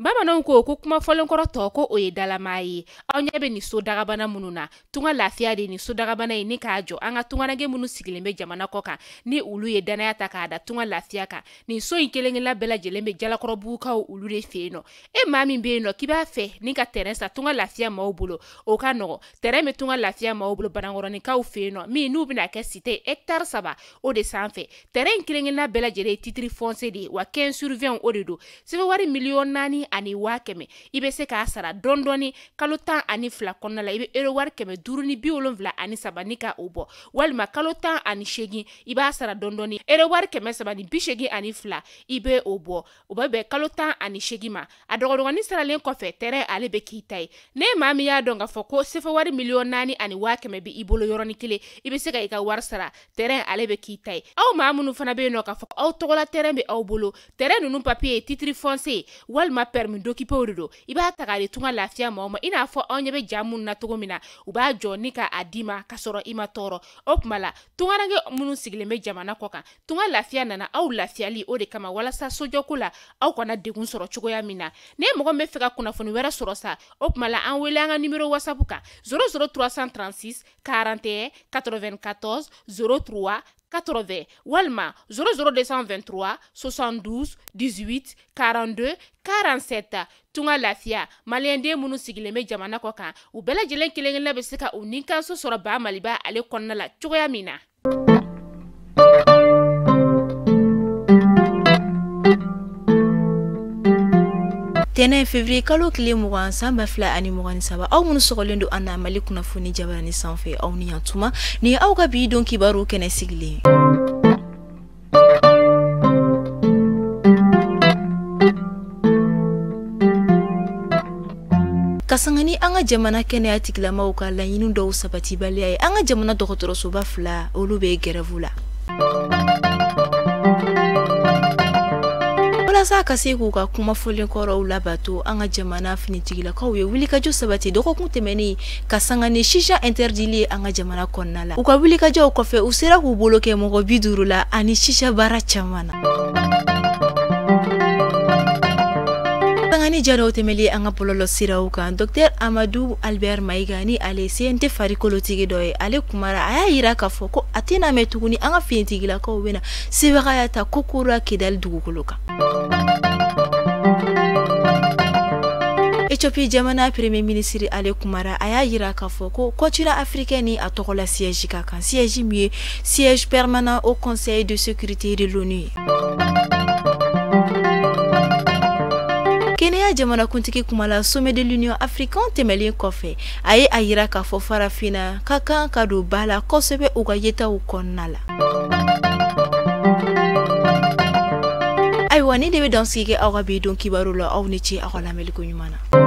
Bamananw ko ko kuma fɔlenkɔrɔ tɔ ko o ye dalamaa ye. Aw ɲɛ bɛ nin so dagabana minnu na, tunga lafiya de nin so dagabana ye ni k'a jɔ an ka tungaranke minnu sigilen bɛ jamana kɔ kan ni olu ye danaya ta k'a da tunga lafiya kan. Nin so in kelen-kelenna bɛɛ lajɛlen bɛ Jalakɔrɔbugukaw olu de fɛ yen nɔ. E maa min bɛ yen nɔ k'i b'a fɛ ni ka terrain san tunga lafiya maaw bolo, o ka nɔgɔ. Terrain bɛ tunga lafiya maaw bolo Banankɔrɔninkaw fɛ yen nɔ, min n'u bɛna kɛ cité hectare 3 o de sanfɛ. Terrain in kelen-kelenna bɛɛ lajɛlen ye titre foncier de ye, wa 15 sur 20 o de don. Sɛbɛn wari 4,100,000 i bɛ se k'a sara dɔɔni dɔɔni kalo 12 kɔnɔna la. I bɛ euro wari 573 ni ka o bɔ, walima kalo 18 i b'a sara dɔɔni dɔɔni euro wari 382 i bɛ o bɔ. O bɛ bɛn kalo 18 ma. A dɔgɔdɔgɔnin saralen kɔfɛ, terrain ale bɛ k'i ta ye. Ne maa min y'a dɔn k'a fɔ ko sefa wari 4,100,000 bɛ i bolo yɔrɔnin kelen, i bɛ se ka i ka wari sara, terrain ale bɛ k'i ta ye. Aw maa minnu fana bɛ yen nɔ k'a fɔ aw tɔgɔla terrain bɛ aw bolo, terrain ninnu papier ye titre foncier walima permis d'occuper de don, i b'a ta k'a di tunga lafiya maaw ma. I n'a fɔ aw ɲɛ bɛ ja minnu na cogo min na, u b'a jɔ ni k'a d'i ma k'a sɔrɔ i ma tɔɔrɔ. O tuma la tungaranke minnu sigilen bɛ jamana kɔ kan, tunga lafiya nana aw lafiyali o de kama, walasa sojɔko la aw kana degun sɔrɔ cogoya min na. Ne mɔgɔ min bɛ fɛ ka kunnafoni wɛrɛ sɔrɔ sa, o tuma la an wele an ka numéro WhatsApp kan 00 336 41 94 03 80 walima 00 223 72 18 42 47. Tunga lafiya maliyɛnden minnu sigilen bɛ jamana kɔ kan, u bɛɛ lajɛlen kelen-kelenna bɛ se ka u nikanso sɔrɔ Ba Maliba ale kɔnɔna la cogoya min na. Tɛnɛn février kalo tile 20 san 2023, aw minnu sɔgɔlen don an na Mali kunnafoni jabarani sanfɛ, aw ni yan tuma ni aw ka bi don kibaru kɛnɛ sigilen. Ka sanga ni an ka jamana kɛnɛya tigilamaw ka laɲini dɔw sabatibaliya ye, an ka jamana dɔgɔtɔrɔsoba 2 olu bɛ grève la. Walasa ka se k'u ka kuma fɔlen kɔrɔw labato, an ka jamana finitigilakaw ye wulikajɔ sabati dɔgɔkun tɛmɛnen ka sanga ni shisha interdit ye an ka jamana kɔnɔna la. U ka wulikajɔw kɔfɛ, u sera k'u bolo kɛ mɔgɔ 50 la ani shisha baara caman na. Sanga ni ja dɔw tɛmɛlen an ka bɔlɔlɔ siraw kan, Docteur Amadou Albert Maïga ni ale CNT farikolotigi dɔ ye, ale kumara, a y'a yira k'a fɔ ko a tɛna mɛn tuguni an ka finitigilakaw bɛna sebagaya ta kokura Kidali dugukolo kan. Ethiopie jamana premier ministre ale kumara, a y'a yira k'a fɔ ko continent africain ni a tɔgɔ la siège ka kan, siège min ye siège permanent au conseil de sécurité de l'ONU. Kɛnɛya jamanakuntigi kumala sommet de l'Union africaine tɛmɛlen kɔfɛ, a ye a yira k'a fɔ farafinna ka kan ka don ba la kosɛbɛ u ka yetaw kɔnɔna la. Ayiwa, ni de bɛ dansigi kɛ aw ka bi don kibaru la. Aw ni ce aw ka lamɛnliko ɲuman na.